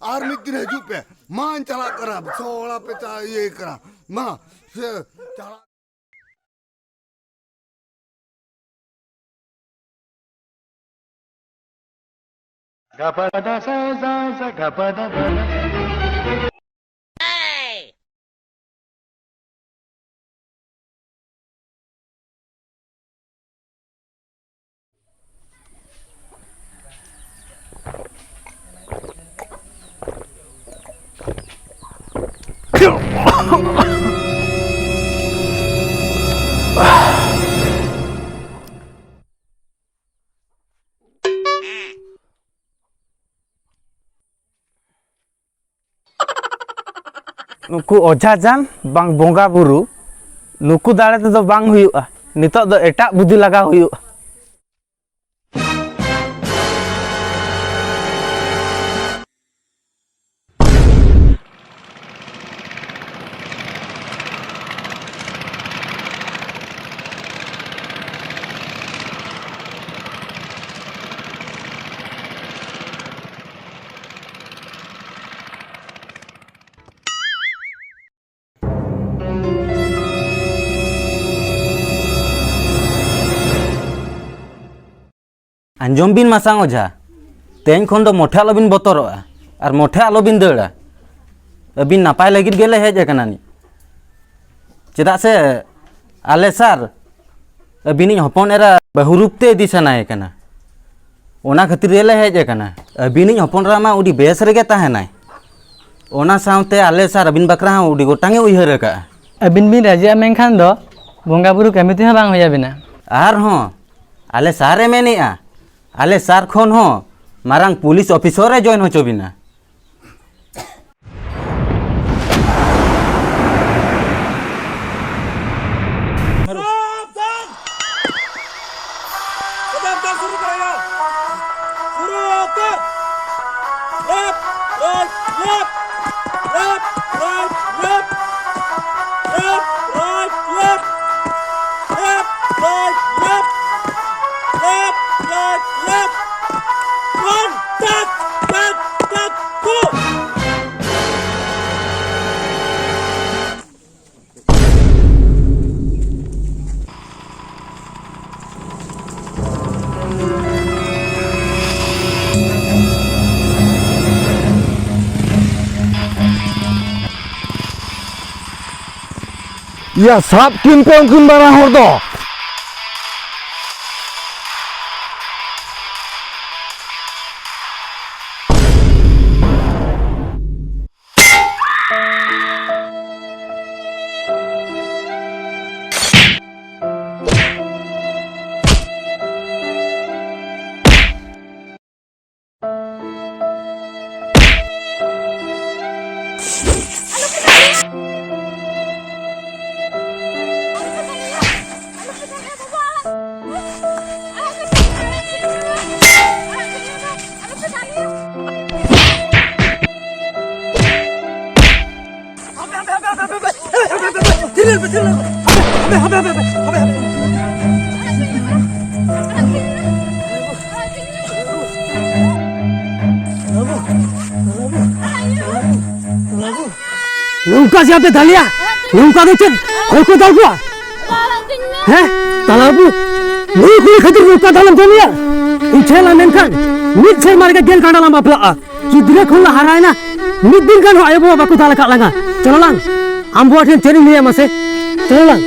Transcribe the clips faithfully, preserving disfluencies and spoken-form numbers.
ᱟᱨ ᱢᱤᱫ ᱫᱤᱱ ᱦᱤᱡᱩᱜ ᱯᱮ᱾ ᱢᱟᱧ ᱪᱟᱞᱟᱜ ᱠᱟᱱᱟ, ᱥᱚᱲᱟ ᱯᱮ ᱪᱟ-, ᱤᱭᱟᱹᱭ ᱠᱟᱱᱟ᱾ ᱢᱟ, ᱥᱮ ᱪᱟᱞᱟᱜ᱾ ᱱᱩᱠᱩ ᱚᱡᱷᱟ ᱡᱟᱱ ᱵᱟᱝ ᱵᱚᱸᱜᱟ ᱵᱩᱨᱩ, ᱱᱩᱠᱩ ᱫᱟᱲᱮ ᱛᱮᱫᱚ ᱵᱟᱝ ᱦᱩᱭᱩᱜᱼᱟ᱾ ᱱᱤᱛᱚᱜ ᱫᱚ ᱮᱴᱟᱜ ᱵᱩᱫᱷᱤ ᱞᱟᱜᱟᱣ ᱦᱩᱭᱩᱜᱼᱟ᱾ ᱟᱸᱡᱚᱢ ᱵᱤᱱ ᱢᱟᱥᱟᱝ ᱚᱡᱷᱟ, ᱛᱮᱦᱮᱧ ᱠᱷᱚᱱ ᱫᱚ ᱢᱚᱴᱷᱮ ᱟᱞᱚᱵᱤᱱ ᱵᱚᱛᱚᱨᱚᱜᱼᱟ ᱟᱨ ᱢᱚᱴᱷᱮ ᱟᱞᱚᱵᱤᱱ ᱫᱟᱹᱲᱟ᱾ ᱟᱹᱵᱤᱱ ᱱᱟᱯᱟᱭ ᱞᱟᱹᱜᱤᱫ ᱜᱮᱞᱮ ᱦᱮᱡ ᱟᱠᱟᱱᱟ ᱱᱤᱡ᱾ ᱪᱮᱫᱟᱜ ᱥᱮ ᱟᱞᱮ ᱥᱟᱨ ᱟᱹᱵᱤᱱᱤᱡ ᱦᱚᱯᱚᱱ ᱮᱨᱟ ᱵᱟᱹᱦᱩ ᱨᱩᱯ ᱛᱮ ᱤᱫᱤ ᱥᱟᱱᱟᱭᱮ ᱠᱟᱱᱟ, ᱚᱱᱟ ᱠᱷᱟᱹᱛᱤᱨ ᱜᱮᱞᱮ ᱦᱮᱡ ᱟᱠᱟᱱᱟ᱾ ᱟᱹᱵᱤᱱᱤᱡ ᱦᱚᱯᱚᱱ ᱮᱨᱟ ᱢᱟ ᱟᱹᱰᱤ ᱵᱮᱥ ᱨᱮᱜᱮ ᱛᱟᱦᱮᱱᱟᱭ, ᱚᱱᱟ ᱥᱟᱶᱛᱮ ᱟᱞᱮ ᱥᱟᱨ ᱟᱹᱵᱤᱱ ᱵᱟᱠᱷᱨᱟ ᱦᱚᱸ ᱟᱹᱰᱤ ᱜᱚᱴᱟᱝ ᱮ ᱩᱭᱦᱟᱹᱨ ᱟᱠᱟᱫᱼᱟ᱾ ᱟᱹᱵᱤᱱ ᱵᱤᱱ ᱨᱟᱡᱤᱜᱼᱟ ᱢᱮᱱᱠᱷᱟᱱ ᱫᱚ ᱵᱚᱸᱜᱟ ᱵᱩᱨᱩ ᱠᱟᱹᱢᱤ ᱛᱮᱦᱚᱸ ᱵᱟᱝ ᱦᱩᱭ ᱟᱵᱤᱱᱟ᱾ ᱟᱨᱦᱚᱸ ᱟᱞᱮ ᱥᱟᱨ ᱮ ᱢᱮᱱᱮᱜᱼᱟ, ᱟᱞᱮ ᱥᱟᱨ ᱠᱷᱚᱱ ᱦᱚᱸ ᱢᱟᱨᱟᱝ ᱯᱩᱞᱤᱥ ᱚᱯᱷᱤᱥᱚᱨ ᱮ ᱡᱚᱭᱮᱱ ᱦᱚᱪᱚ ᱵᱤᱱᱟ᱾ Left, right, left. Left, right, left. One, tak, tak, tak, go. ᱭᱟ, ᱥᱟᱵ ᱠᱤᱱ ᱯᱮ ᱩᱱᱠᱤᱱ ᱵᱟᱱᱟ ᱦᱚᱲ ᱫᱚ᱾ ᱱᱚᱝᱠᱟ ᱪᱮᱫ ᱯᱮ ᱫᱟᱞᱮᱭᱟ? ᱱᱚᱝᱠᱟ ᱫᱚ ᱪᱮᱫ ᱦᱚᱲ ᱠᱚ ᱫᱟᱞ ᱠᱚᱣᱟ? ᱦᱮᱸ? ᱛᱟᱞᱟ ᱵᱟᱹᱵᱩ, ᱱᱩᱭ ᱠᱩᱲᱤ ᱠᱷᱟᱹᱛᱤᱨ ᱱᱚᱝᱠᱟ ᱫᱟᱞᱮᱢ ᱠᱟᱹᱢᱤᱭᱟ? ᱤᱧ ᱴᱷᱮᱱ ᱞᱟᱝ ᱢᱮᱱᱠᱷᱟᱱ ᱢᱤᱫ ᱥᱮᱨᱢᱟ ᱨᱮᱜᱮ ᱜᱮᱞ ᱜᱟᱱᱰᱟ ᱞᱟᱝ ᱵᱟᱯᱞᱟᱜᱼᱟ᱾ ᱜᱤᱫᱽᱨᱟᱹ ᱠᱷᱚᱱ ᱞᱮ ᱦᱟᱨᱟᱭᱮᱱᱟ, ᱢᱤᱫ ᱫᱤᱱ ᱜᱟᱱ ᱦᱚᱸ ᱟᱭᱳ ᱵᱟᱵᱟ ᱵᱟᱠᱚ ᱫᱟᱞ ᱟᱠᱟᱫ ᱞᱟᱝᱟ᱾ ᱪᱚᱞᱚ ᱞᱟᱝ, ᱟᱢ ᱵᱟᱵᱟ ᱴᱷᱮᱱ ᱪᱮᱫ ᱤᱧ ᱞᱟᱹᱭᱟ ᱢᱟᱥᱮ? ᱪᱚᱞᱚ ᱞᱟᱝ᱾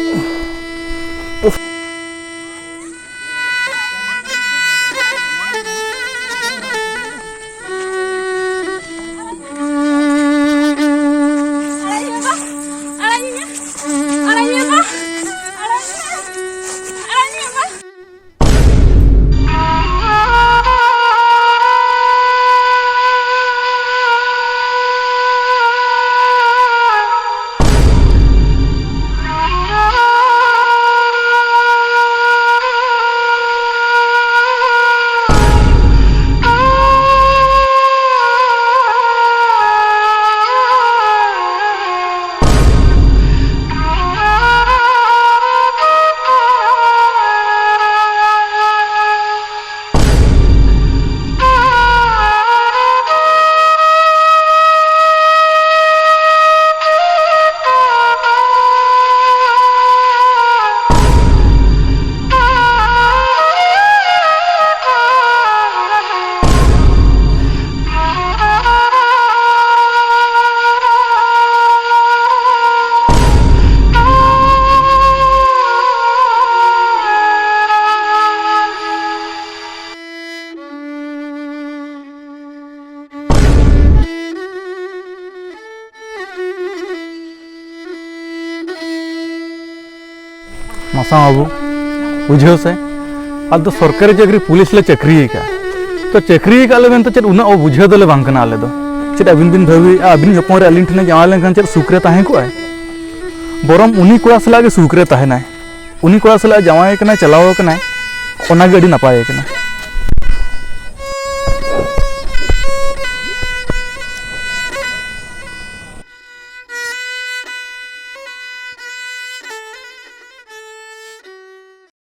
ᱢᱟᱥᱟᱝ ᱵᱟᱹᱵᱩ, ᱵᱩᱡᱷᱟᱹᱣ ᱥᱮ, ᱟᱞᱮ ᱫᱚ ᱥᱚᱨᱠᱟᱨᱤ ᱪᱟᱹᱠᱨᱤ ᱯᱩᱞᱤᱥ ᱞᱮ ᱪᱟᱹᱠᱨᱤ ᱟᱠᱟᱫᱼᱟ᱾ ᱛᱚ ᱪᱟᱹᱠᱨᱤ ᱟᱠᱟᱫ ᱞᱮ ᱢᱮᱱᱛᱮ ᱪᱮᱫ ᱩᱱᱟᱹᱜ ᱚᱵᱩᱡᱷᱟᱹᱣ ᱫᱚᱞᱮ ᱵᱟᱝ ᱠᱟᱱᱟ ᱟᱞᱮ ᱫᱚ᱾ ᱪᱮᱫ ᱟᱹᱵᱤᱱ ᱵᱤᱱ ᱵᱷᱟᱹᱵᱤᱭᱮᱫᱼᱟ ᱟᱹᱵᱤᱱ ᱦᱚᱯᱚᱱ ᱨᱮ ᱟᱹᱞᱤᱧ ᱴᱷᱮᱱᱮ ᱡᱟᱶᱟᱭ ᱞᱮᱱᱠᱷᱟᱱ ᱪᱮᱫ ᱥᱩᱠ ᱨᱮ ᱛᱟᱦᱮᱸ ᱠᱚᱜᱼᱟᱭ? ᱵᱚᱨᱚᱝ ᱩᱱᱤ ᱠᱚᱲᱟ ᱥᱟᱞᱟᱜ ᱜᱮ ᱥᱩᱠ ᱨᱮ ᱛᱟᱦᱮᱱᱟᱭ᱾ ᱩᱱᱤ ᱠᱚᱲᱟ ᱥᱟᱞᱟᱜ ᱡᱟᱶᱟᱭ ᱠᱟᱱᱟᱭ, ᱪᱟᱞᱟᱣ ᱠᱟᱱᱟᱭ, ᱚᱱᱟᱜᱮ ᱟᱹᱰᱤ ᱱᱟᱯᱟᱭ ᱠᱟᱱᱟ᱾